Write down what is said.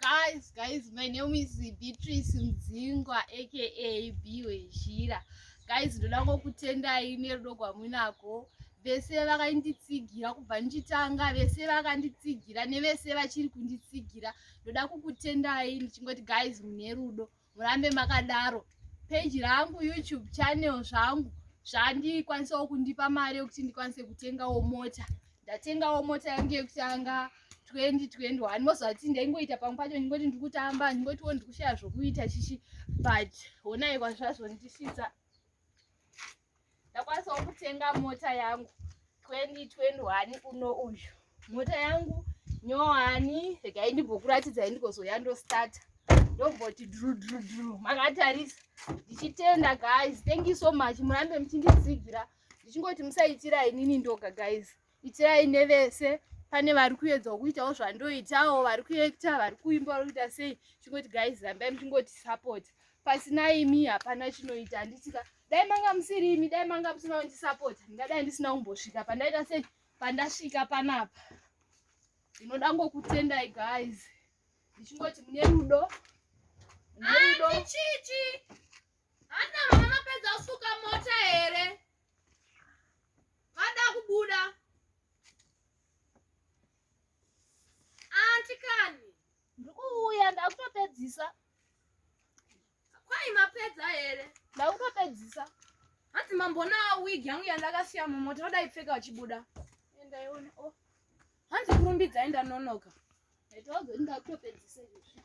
Guys, guys, my name is Beatrice Mdzingwa aka B Wezhira. Guys, ndoda kukutendai nerudo rwamunako. Vese vakanditsigira kubva ndichitanga, vese vakanditsigira nevese vachiri kunditsigira. Ndoda kukutendai ndichingoti guys mune rudo. Murambe makadaro. Page rangu YouTube channel zvangu zvandikwanisawo kundipa mari yekuti ndikwanise kutengawo mota. Ndatengawo mota yangu yekutanga 2021 mozvati ndaingoita pamwe pacho ndingoti ndiri kutamba ndingotiwo ndiri kushaya zvokuita chichi but honai kwazvazondisvitsa ndakwanisawo kutenga mota yangu 2021 uno uyu mota yangu nyowani regai ndimbokuratidzai ndigozoya ndostarta ndomboti dru dru dru makatarisa ndichitenda guys thank you so much murambe muchinditsigira ndichingoti musaitira inini ndoga guys itirai nevese pane vari kuedzawo kuitawo zvandoitawo vari kuekta vari kuimba vari kuita sei chingoti guys rambai muchingoti support pasina imi hapana chinoita handitika dai manga musiri imi dai manga musina kundisapota ndingadai ndisina kumbosvika pandaita sei pandasvika panapa ndinoda ngokutendai guys ndichingoti mune rudo mune rudo Chichi hana mama mapedza kusuka mota here? Vada kubuda. Anti kani. Ndiri kuuya ndakutopedzisa. Kwai mapedza here? Ndakutopedzisa. Hanzi mambona wig yangu yandakasiya mumota voda ipfeka vachibuda. Enda ione. Oh. Hanzi kurumbidzai ndanonoka. Ndakutopedzisa izvozvi.